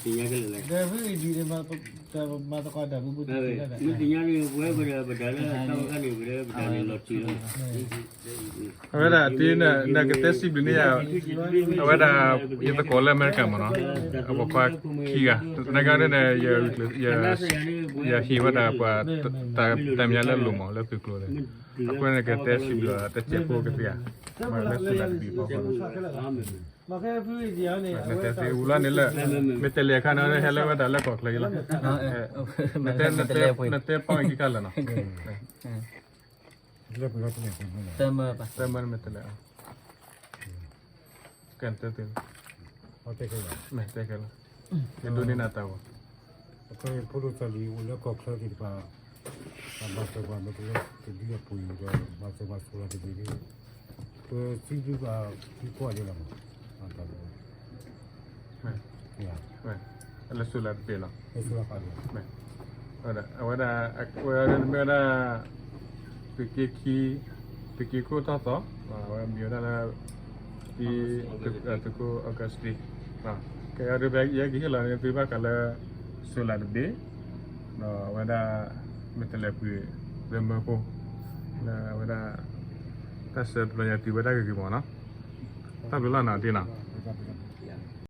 သ့ၣ်ညါကလဲာ်လဲၣ်, မ့ၢ်သ့ၣ်ညါန့ၣ် ပဝဲပဒီးပဒါလၢတၢ်ဝဲခါန့ၣ် ပဝဲပဒါန့ၣ်လီၤတံၢ်လီၤ. အဝဲဒၣ်တနၤ နကတဲစံးဘျုးန့ၢ်ယၤ, အဝဲဒၣ် ယသကိးလၢအမဲရကၤမ့ၢ်နီၤ, အပိာ်ခွါခံဂၤ, တနၤကန့ၣ် ယဟ့ၣ်ဝဲဒၣ်ပှၤ တၢ်မၤလၢအလိၤမး လၢသုးကျိၤန့ၣ်, အဃိန့ၣ် ကတဲစံးဘျုးတစဲးဖိကသ့ဧါ, မ့ၢ်လၢသူၣ်လၢ်တဘ့ၣ်ဖီခိၣ်န့ၣ် နတဲသ့ဝံၤလီၤန့ၣ်လၢ မ့ၢ်တဲလဲၤခါန့ၣ် ဟဲလၢဝဲဒၣ်လၢကီၢ်ချၢအံၤလီၤ, နတဲပီၣ်အံၤခံခါလၢာ်နီၤ, သၢမၢ မ့ၢ်တဲလဲၤ, ကဲတဲသ့, မ့ၢ်တဲခဲလၢာ်, ယဒိးန့ၢ်နၤတၢ်ဂီၤ ဖိဒိၣ်သးလံ အိၣ်လၢကီၢ်ချၢသ့ၣ်တဖၣ် ဘၣ်သၢပှၤမ့ၢ်တလၢတဒုအပူၤဒီး ဘၣ်သၢပှၤ solar တဘ့ၣ်ဒီး ပစံးဘျုးပှၤသံကွၢ်ဒ်လီၤမး, လၢ solar တဘ့ၣ်လီၤ, အဝဲဒၣ် အဝဲဒၣ်မ့ၢ်ဝဲဒၣ် သုးက့ခံ သုးက့ခိၣ်ထီၣ်သီ, အဝဲမံၤဝဲဒၣ်လၢ သုးခိၣ် Augustine, ကဲအဒိ ယဲကဟ့ၣ်လီၤန့ၢ်သုဘၣ်ဃးလၢ solar တဘ့ၣ်, ဒီးအဝဲဒၣ် မ့ၢ်တလဲၤပှ့ၤ သၢမၢဖိ လၢအဝဲဒၣ် တၢ်ဆှၢပျီညါတုၤဝဲဒၣ်ဂ့ၤဂ့ၤမ့ၢ်နီၤ, တၢ်ဘျုးလီၤနီၤ တ့ၢ်နီၤ.